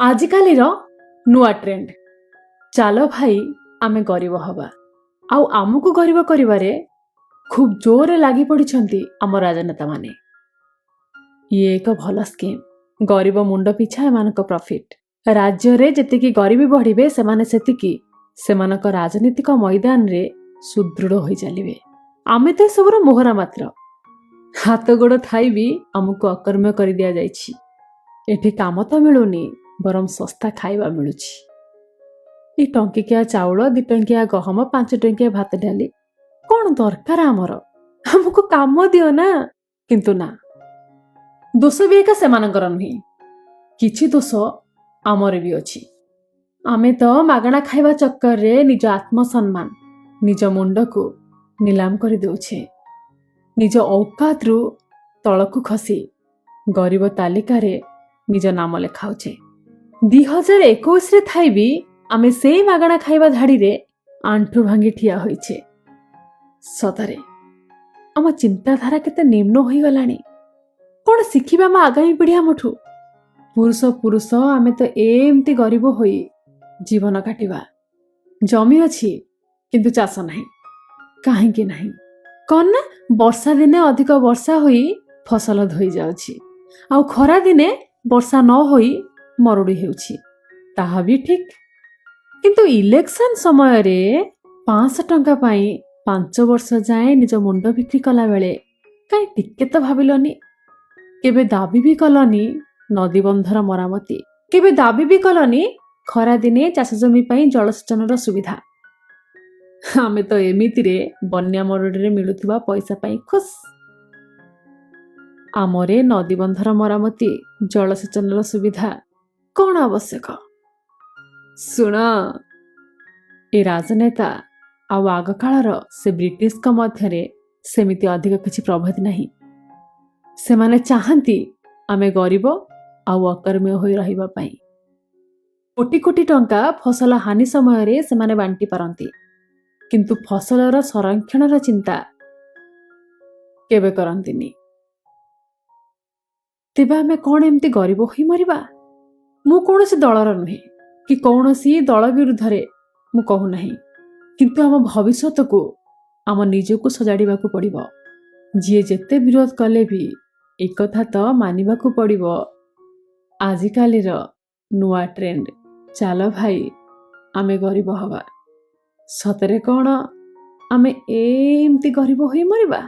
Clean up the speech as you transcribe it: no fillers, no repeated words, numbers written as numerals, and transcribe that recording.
ଆଜିକାଲିର ନୂଆ ଟ୍ରେଣ୍ଡ, ଚାଲ ଭାଇ ଆମେ ଗରିବ ହବା। ଆଉ ଆମକୁ ଗରିବ କରିବାରେ ଖୁବ୍ ଜୋରରେ ଲାଗି ପଡ଼ିଛନ୍ତି ଆମ ରାଜନେତାମାନେ। ଇଏ ଏକ ଭଲ ସ୍କିମ୍। ଗରିବ ମୁଣ୍ଡ ପିଛା ଏମାନଙ୍କ ପ୍ରଫିଟ୍। ରାଜ୍ୟରେ ଯେତିକି ଗରିବୀ ବଢ଼ିବେ, ସେମାନେ ସେତିକି ସେମାନଙ୍କ ରାଜନୀତିକ ମଇଦାନରେ ସୁଦୃଢ଼ ହୋଇ ଚାଲିବେ। ଆମେ ତ ଏସବୁର ମୋହରା ମାତ୍ର। ହାତ ଗୋଡ଼ ଥାଇ ବି ଆମକୁ ଅକର୍ମ୍ୟ କରିଦିଆଯାଇଛି। ଏଠି କାମ ତ ମିଳୁନି, ବରଂ ଶସ୍ତା ଖାଇବା ମିଳୁଛି। ଏ ଟଙ୍କିକିଆ ଚାଉଳ, 2 ଟଙ୍କିଆ ଗହମ, 5 ଟଙ୍କିଆ ଭାତ ଡାଲି କ'ଣ ଦରକାର ଆମର? ଆମକୁ କାମ ଦିଅ ନା। କିନ୍ତୁ ନା, ଦୋଷ ବି ଏକା ସେମାନଙ୍କର ନୁହେଁ, କିଛି ଦୋଷ ଆମର ବି ଅଛି। ଆମେ ତ ମାଗଣା ଖାଇବା ଚକ୍କରରେ ନିଜ ଆତ୍ମସମ୍ମାନ, ନିଜ ମୁଣ୍ଡକୁ ନିଲାମ କରିଦେଉଛେ। ନିଜ ଔକାତରୁ ତଳକୁ ଖସି ଗରିବ ତାଲିକାରେ ନିଜ ନାମ ଲେଖାଉଛେ। 2021ରେ ଥାଇ ବି ଆମେ ସେଇ ମାଗଣା ଖାଇବା ଧାଡ଼ିରେ ଆଣ୍ଠୁ ଭାଙ୍ଗି ଠିଆ ହୋଇଛେ। ସତରେ ଆମ ଚିନ୍ତାଧାରା କେତେ ନିମ୍ନ ହୋଇଗଲାଣି! କ'ଣ ଶିଖିବା ଆମ ଆଗାମୀ ପିଢ଼ି ଆମଠୁ? ପୁରୁଷ ପୁରୁଷ ଆମେ ତ ଏମିତି ଗରିବ ହୋଇ ଜୀବନ କାଟିବା। ଜମି ଅଛି କିନ୍ତୁ ଚାଷ ନାହିଁ। କାହିଁକି ନାହିଁ? କ'ଣ ନା ବର୍ଷା ଦିନେ ଅଧିକ ବର୍ଷା ହୋଇ ଫସଲ ଧୋଇ ଯାଉଛି, ଆଉ ଖରା ଦିନେ ବର୍ଷା ନ ହୋଇ ମରୁଡ଼ି ହେଉଛି। ତାହା ବି ଠିକ୍, କିନ୍ତୁ ଇଲେକ୍ସନ ସମୟରେ 500 ଟଙ୍କା ପାଇଁ 5 ବର୍ଷ ଯାଏଁ ନିଜ ମୁଣ୍ଡ ବିକ୍ରି କଲାବେଳେ କାହିଁ ଟିକେ ତ ଭାବିଲନି? କେବେ ଦାବି ବି କଲନି ନଦୀବନ୍ଧର ମରାମତି? କେବେ ଦାବି ବି କଲନି ଖରାଦିନେ ଚାଷ ଜମି ପାଇଁ ଜଳସେଚନର ସୁବିଧା? ଆମେ ତ ଏମିତିରେ ବନ୍ୟା ମରୁଡ଼ିରେ ମିଳୁଥିବା ପଇସା ପାଇଁ ଖୁସ୍। ଆମରେ ନଦୀବନ୍ଧର ମରାମତି, ଜଳସେଚନର ସୁବିଧା କ'ଣ ଆବଶ୍ୟକ? ଶୁଣ, ଏ ରାଜନେତା ଆଉ ଆଗକାଳର ସେ ବ୍ରିଟିଶଙ୍କ ମଧ୍ୟରେ ସେମିତି ଅଧିକ କିଛି ପ୍ରଭେଦ ନାହିଁ। ସେମାନେ ଚାହାନ୍ତି ଆମେ ଗରିବ ଆଉ ଅକର୍ମ୍ୟ ହୋଇ ରହିବା ପାଇଁ। କୋଟି କୋଟି ଟଙ୍କା ଫସଲ ହାନି ସମୟରେ ସେମାନେ ବାଣ୍ଟି ପାରନ୍ତି, କିନ୍ତୁ ଫସଲର ସଂରକ୍ଷଣର ଚିନ୍ତା କେବେ କରନ୍ତିନି। ତେବେ ଆମେ କ'ଣ ଏମିତି ଗରିବ ହୋଇ ମରିବା? ମୁଁ କୌଣସି ଦଳର ନୁହେଁ କି କୌଣସି ଦଳ ବିରୁଦ୍ଧରେ ମୁଁ କହୁନାହିଁ, କିନ୍ତୁ ଆମ ଭବିଷ୍ୟତକୁ ଆମ ନିଜକୁ ସଜାଡ଼ିବାକୁ ପଡ଼ିବ। ଯିଏ ଯେତେ ବିରୋଧ କଲେ ବି ଏକଥା ତ ମାନିବାକୁ ପଡ଼ିବ, ଆଜିକାଲିର ନୂଆ ଟ୍ରେଣ୍ଡ, ଚାଲ ଭାଇ ଆମେ ଗରିବ ହବା। ସତରେ କ'ଣ ଆମେ ଏମିତି ଗରିବ ହୋଇ ମରିବା?